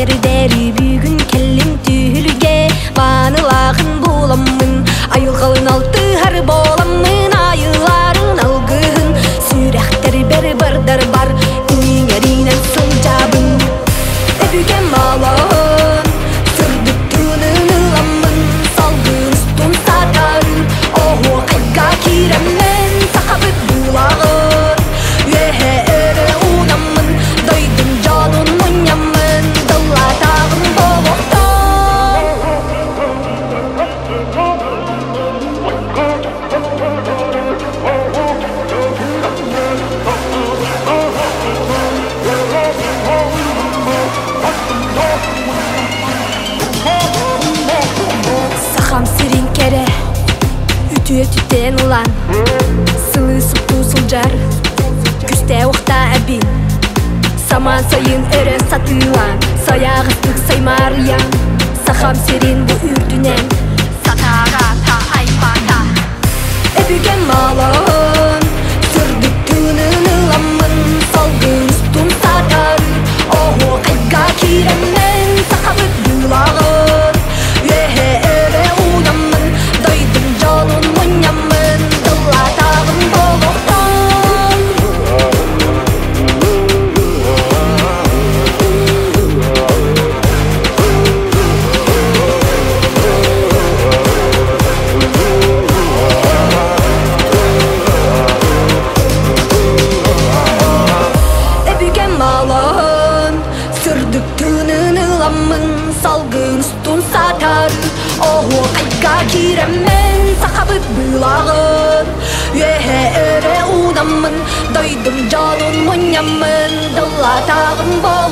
Кэрдээри бүгүн кэллим түһүлгэ Маанылаахын буоламмын Айылҕалын алтыһар буоламмын Айыларын алгыһын Сүрэхтэрбэр бардар Иҥэринэн сылдьабын Өбүгэм алаһын Сырдык тыынын ыламмын Салгын устун сатарын Оһуохайга киирэммин Сахабыт буулаҕын Үөһэ өрө уунаммын Дойдум дьонун мунньаммын Тыллаатаҕым буолуохтун. Сахам сирин кэрэ үтүө түтэн ылан Сылыы суптуу сылдьар Күстээх уохтаа эбин Самаан сайын өрө сатыылаан Сайаҕастык саймаарыйан Сахам сирин бу үрдүнэн Сатаата айбата Өбүгэм алаһын Сырдык тыынын ыламмын Салгын устун сатары Оһуохайга киирэммин Сахабыт быылаҕын Үөһэ өрө уунаммын Дойдум дьонун мунньаммын Тыллаатаҕым буолуохтун. Өбүгэм алаһын Сырдык тыынын ыламмын Салгын устун сатары Оһуохайга киирэммин Сахабыт быылаҕын Үөһэ өрө уунаммын Дойдум дьонун мунньаммын Дыллаатаҕым буолуохтун.